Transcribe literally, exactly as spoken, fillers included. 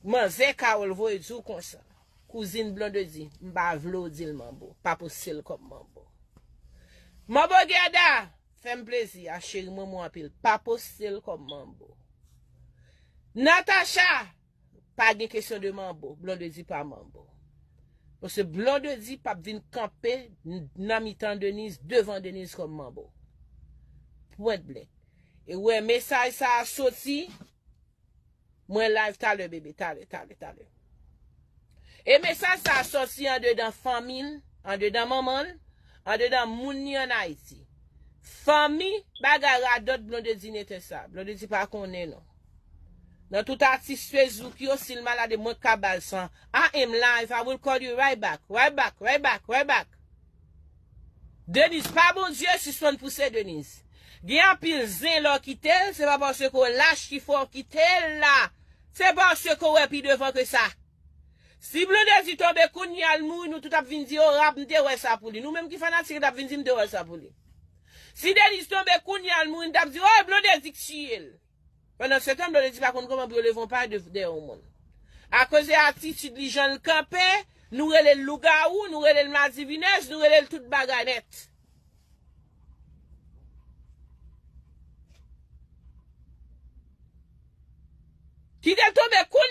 Manzè Carole voye di w konsa. Kouzin Blondedy, m pa vle w di l manbo. Pa poste l kòm manbo. Manbo Guerda, fè m plezi a, cheri m renmen w anpil. Pa poste l kòm manbo. Natacha, pa gen kesyon de manbo. Blondedy pa manbo. Paske Blondedy p ap vin kanpe nan mitan Denise, devan Denise kòm manbo. Pwent blank. E wè mesaj sa a soti, mwen live talè, bebe, talè, talè, talè. E mesaj sa a sòti andedan fanmi l, andedan manman l, andedan moun li ann Ayiti. Fanmi, bagay radòt Blondedy nete sa. Blondedy pa konnen non. Nan tout atis Facebook yo, si l malad, mwen k ka ba l san. I am live, I will call you right back, right back, right back, right back. Denise, pa Bondye, sispann pouse Denise. Gen anpil zen lè w kite l, se pa paske w lach ki fè w kite l la. Se paske w wè pi devan ke sa. Si Blondedy tonbe kounye a l mouri, nou tout ap vin di, "O rap, m te wè sa pou li." Nou menm ki fanatik, t ap vin di, "M te wè sa pou li." Si Denise tonbe kounye a l mouri, n t ap di, "O Blondedy k tiye l." Pandan se tan, Blondedy pa konn kòman pou yo leve yon pay de, dèyè yon moun. Akoz de atitid li, jan l kanpe, nou rele l lougawou, nou rele l madivinèz, nou rele l tout bagay nèt. Kite l tonbe kounye